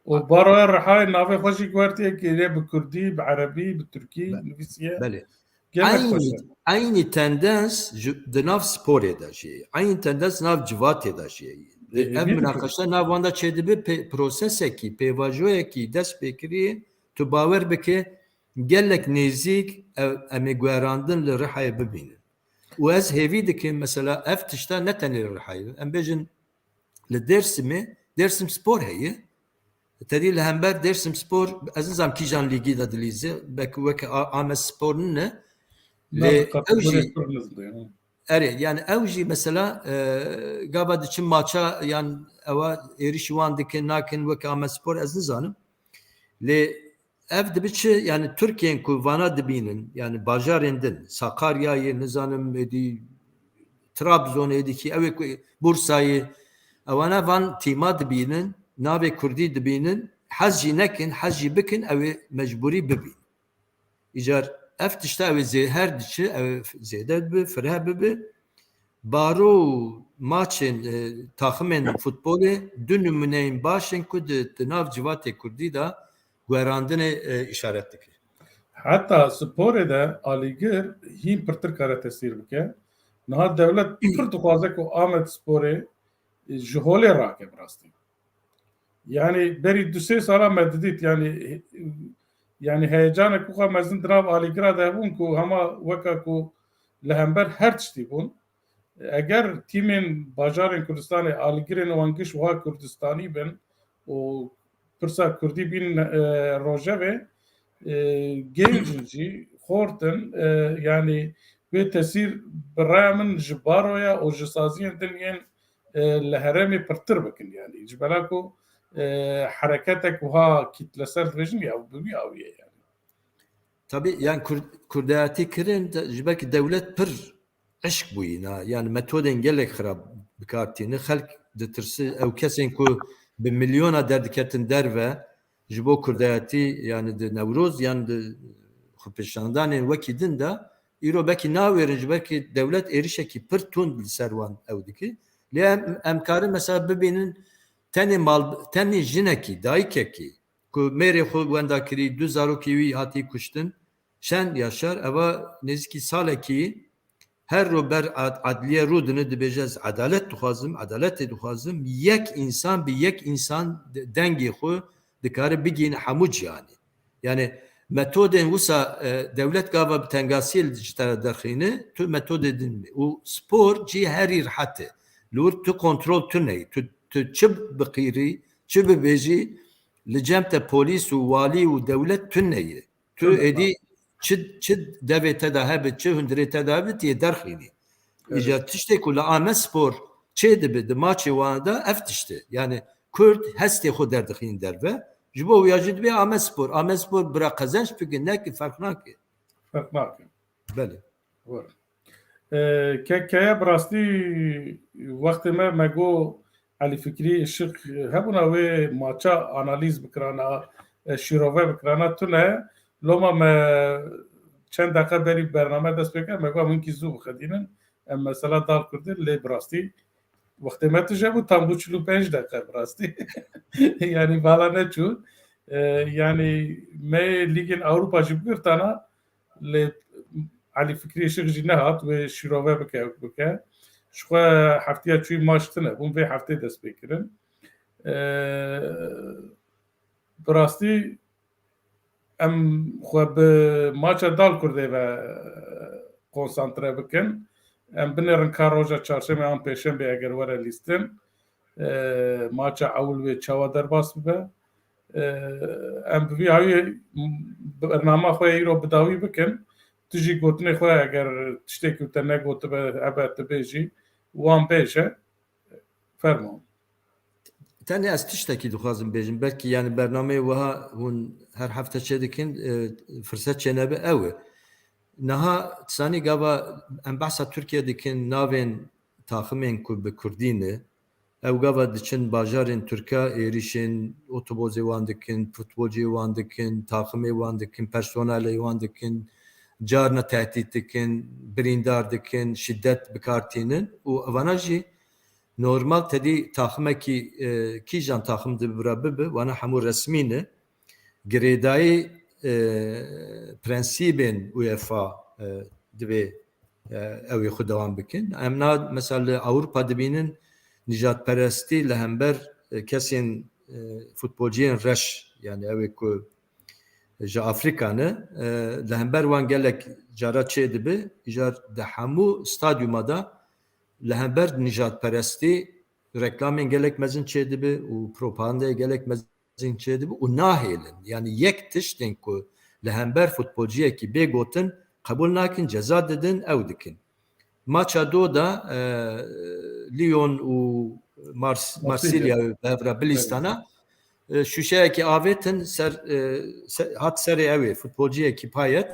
û baroya Rihayê navê xwe jî guhertiye, kiriye bi kurdî, bi erebî, bi tirkî Be-, nivîsiye. Belê. Gelek Eynî, xweş e. Eynî tendens ji, di nav sporê de jî, eynî tendens nav civatê de jî. Ê, Ev hêvî dike. Minaqeşe nav wan de çêdibe, pê-, prosesekî, pêvajoyekî dest pê kirî, tu bawer bike, gelek nêzîk ev, em ê guherandin li Rihayê bibînin. Û ez hêvî dikim, mesela, ev tişta ne tenê li Rihayê, em bêjin, li Dêrsimê, Dêrsim Spor heye. Tedî li hember Dêrsim Spor, ez nizam kîjan lîgî de dilîze, belkî weke A-, Amed Spor nine. Na, Lê di ew kategoriyê jî, pir nizm de, ha. Erê, yani ew jî mesela, e, gava diçin maça, yan ewa êrişî wan dikin, nakin, weke Amed Spor, ez nizanim. Lê ev dibe çi, yani Tirkiyên ku vana dibînin, yani bajarên din, Sakaryayê, nizanim, êdî Trabzonê, êdî kî, ew ê ku Bursayê, ewana van tîma dibînin, navê Kurdî dibînin, hez jî nekin, hez jî bikin, ew ê mecbûrî bibînin. Îcar ev tişta ew ê zê-, her diçi, ew ê f-, zêde bibe, fireh bibe. Baro û maçên, e, taximên futbolê du nimûneyên baş in ku di, di nav civatê Kurdî de guherandinê, e, îşaret dike. Heta sporê de alîgir hîn pirtir kare tesîr bike. Niha dewlet pir dixwaze ku Amed Sporê, e, ji holê rake bi rastî. Yani berî du sê sala me didît, yani, yani heyecanek wisa mezin di nav alîgira de hebûn ku hema weka ku li hember her tiştî bûn. Eger tîmên bajarên Kurdistanê alîgirên wan giş wiha Kurdistanî bin û pirsa Kurdî bîn, e, rojevê, e, genc in jî, xort in, e, yani bê tesîr bi raya min ji baroya û ji saziyên din yên, e, li herêmê pirtir bikin, yani ji bela ku, e, hereketek wiha kîtleser dibêjin ya bi wî awiyê yani. Tabii, yani Kur-, kurdayetî kirin de, ji ber ku dewlet pir eşk bûyî, na, yani metodên gelek xirab bi kar tîne. Xelk ditirsi, ew kesên ku bi milyona derdiketin derve ji bo kurdayetî, yani di Newroz yan di xwepêşandanên wekî din de, îro belkî nawêrin, ji ber ku dewlet êrişekî pir tund li ser wan ew dike. Lê em, em karin mesela bibînin tenê mal, tenê jinekî, dayikekî ku mêrê xwe wenda kirî, du zarokê wî hatî kuştin, Şen Yaşar, eva nêzîkî salekî her ro ber ad-, adliye rûdine, dibêje, ez edalet dixwazim, edaletê dixwazim. Yek însan bi yek însan de-, dengê xwe dikare bigihîne hemû cîhanê. Yani metodên wisa, e, dewlet gava bi tengasiyê li ji te re derxîne, tu metodê din û spor cî herî rehet e. Li wir tu kontrol tune yî. Tu, tu çi biqîrî, çi bibêjî, li cem te polîs û walî û dewlet tune ye. Tu Tabii. êdî çi, çi devê te de hebe, çi hundirê te de hebe, tu yê derxînî. Evet. Îca tiştê ku li Amed Spor çê dibe di maçê wan de ev tişt e. Yani Kurd hestê xwe derdixîn derve. Ji bo wiya jî dibê Amedspor. Amedspor bira qezenç bike, neke ferq nake. Ferq nake. Belê. Were. E, ke-, keye bi rastî wextê me, me got Elî Fikrî Işık hebûna wê maça analîz bikirana, e, şîrove bikirana tune. Loma me çend deqe berî bername dest pê kir, me got em hinkî zû bixedînin. Em mesela Dal Kurdê lê bi rastî wextê me tije bû, tam bû çil û pênc deqe bi rastî. Yani vala neçû. E, yani me Lîgên Ewropa jî bigirtana, lê Elî Fikrî Işık jî nehat wê şîrove bike, bike. Ji xwe heftiya çûyî maç tine bûn, vê heftê dest pê kirin. E, bi rastî em xwe bi maça Dal Kurdê ve konsantre bikin. Em binêrin ka roja çarşemê an pêşemê eger were lîstin, e, maça ewil wê çawa derbas bibe. E, em bi vî hawî bernama xwe îro bi dawî bikin. Tu jî gotinê xwe eger tiştekî te negotibe hebe tu bêjî, wan bêje. Fermo. Tenê ez tiştekî dixwazim bêjim. Belkî yani bernameyê wiha hûn her hefte çêdikin, e, firset çênebe ew e. Niha tisanî gava em behsa Tirkiye dikin, navên taximên ku bi kurdî ne, ew gava diçin bajarên Tirka, êrîşên otobozê wan dikin, futbolciyê wan dikin, taximê wan dikin, personelê wan dikin, carna tehdît dikin, birîndar dikin, şîdet bi kar tînin û evana jî normal tedî taximekî, e, kîjan taxim di bira bibe, wana hemû resmî ne. Girêdayî, e, prensîbên UEFA, e, divê, e, ew ê xwe dewam bikin. Em na, mesela li Ewropa dibînin nijadperestî li hember, e, kesên, e, futbolciyên reş, yani ew ê ku ji Afrîka ne, e, li hember wan gelek cara çêdibe, îcar di hemû stadyuma de li hember nijadperestî reklamên gelek mezin çêdibe û propagandayê gelek mezin çêdibe û nahêlin. Yani yek tiştên ku li hember futbolciyekî bê gotin qebûl nakin, ceza didin, ew dikin. Maça do de, e, Lyon û Mars-, Marsilya. Marsilya bi hev re bilîstana, e, şûşeyekî avêtin ser, e, se-, hat serê ew ê, futbolciyekî Payet.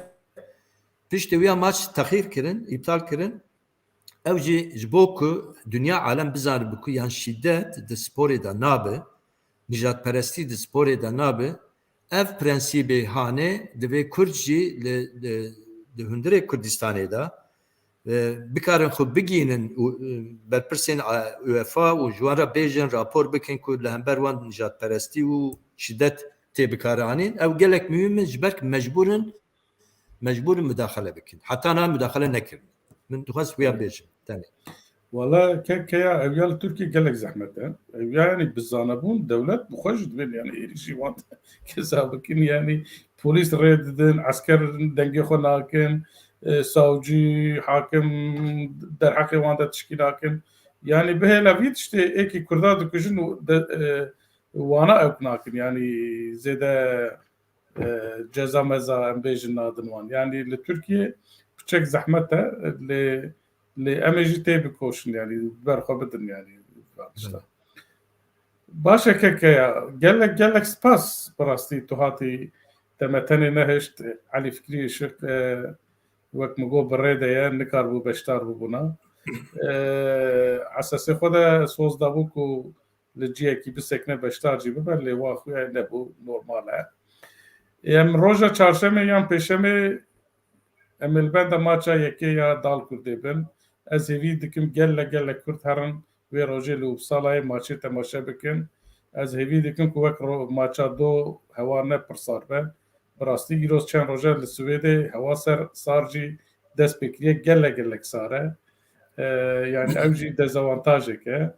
Piştî wîya maç texîr kirin, îptal kirin. Ew jî ji bo ku dinya alem bizanibe ku yan şîdet di sporê de nabe, nijadperestî di sporê de nabe, ev prensîbê hanê divê Kurd jî li, li, li hundirê Kurdistanê de, e, bikarin xwe bigihînin û, e, berpirsên, e, UEFA û ji wan re bêjin, rapor bikin ku li hember wan nijadperestî û şîdet tê bikaranîn. Ew gelek muhîm in, ji ber ku mecbûr in, mecbûr in mudaxele bikin. Heta niha mudaxele nekirin. Min dixwest xuya bêjim. Tenê. Wala ke-, keya ev ya li Tirkiye gelek zehmet e. Ev ya yani bi zanebûn dewlet bi xwe jî dibên yani êrîşî wan keza bikin yani polîs rê didin, esker dengê xwe nakin, e, savcî, hakim derheqê wan de tişkî nakin. Yani bihêle vî tiştê êkî Kurda dikujin û de, e, wana ew nakin yani zêde e, ceza meza em bêjin nadin wan. Yani li Tirkiye piçek zehmet e, lê, lê em ê jî tê bikoşin yani ber xwe bidin yani. Tişta. Baş e keke ya. Gelek, gelek spas bi rastî tu hatî te me tenê nehişt. Elî Fikrî Işık, e, wek min got bi rê de ye, nikaribû beşdar bibûna. E, esasê xwe de soz dabû ku li cihekî bisekine beşdar jî bibe, lê wa xuya nebû, normal e. Em roja çarşemê yan pêşemê em ê li benda maça yekê ya Dal Kurdê bin. Ez hêvî dikim gelek gelek Kurd herin wê rojê li Uppsalayê maçê temaşe bikin. Ez hêvî dikim ku wek ro-, maça do hewa ne pir sar be. Bi rastî îro çend roja li Swêdê hewa ser sar jî dest pê kiriye, gelek gelek sar e. E, yani ew jî dezawantajek e.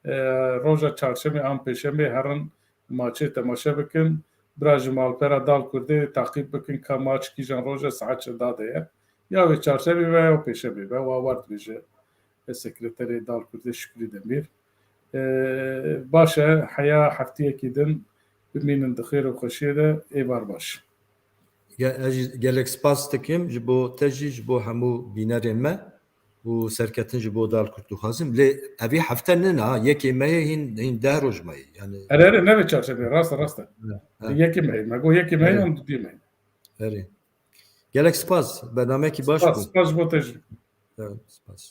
E, roja çarşemê an pêşemê herin maçê temaşe bikin. Bira ji malpera Dal Kurdê taqîb bikin ka maç kîjan roja saet çenda de ye. Ya wê çarşemê be ya pêşemê be, wa war dibêje sekreterê Dal Kurdê Şükrü Demîr. E, baş e, heya heftiyekî din bimînin di xêr û xweşiyê de, êvar baş. Ge-, ez jî gelek spas dikim ji bo te jî, ji bo hemû bînerên me. û serketin ji bo dal Kurd dixwazim. Lê evî hefte nina, yekê me ye, hîn, hîn deh roj me ye. Yani, Erê, erê, nebe çarşembe, rast e, rast e. Ha. Yekê me ye, me got yekê me ye, Evet. an Dudiyê me ye. Erê. Gelek spas. Bernameyekî baş Spas, bû. spas ji bo te jî. Evet, spas.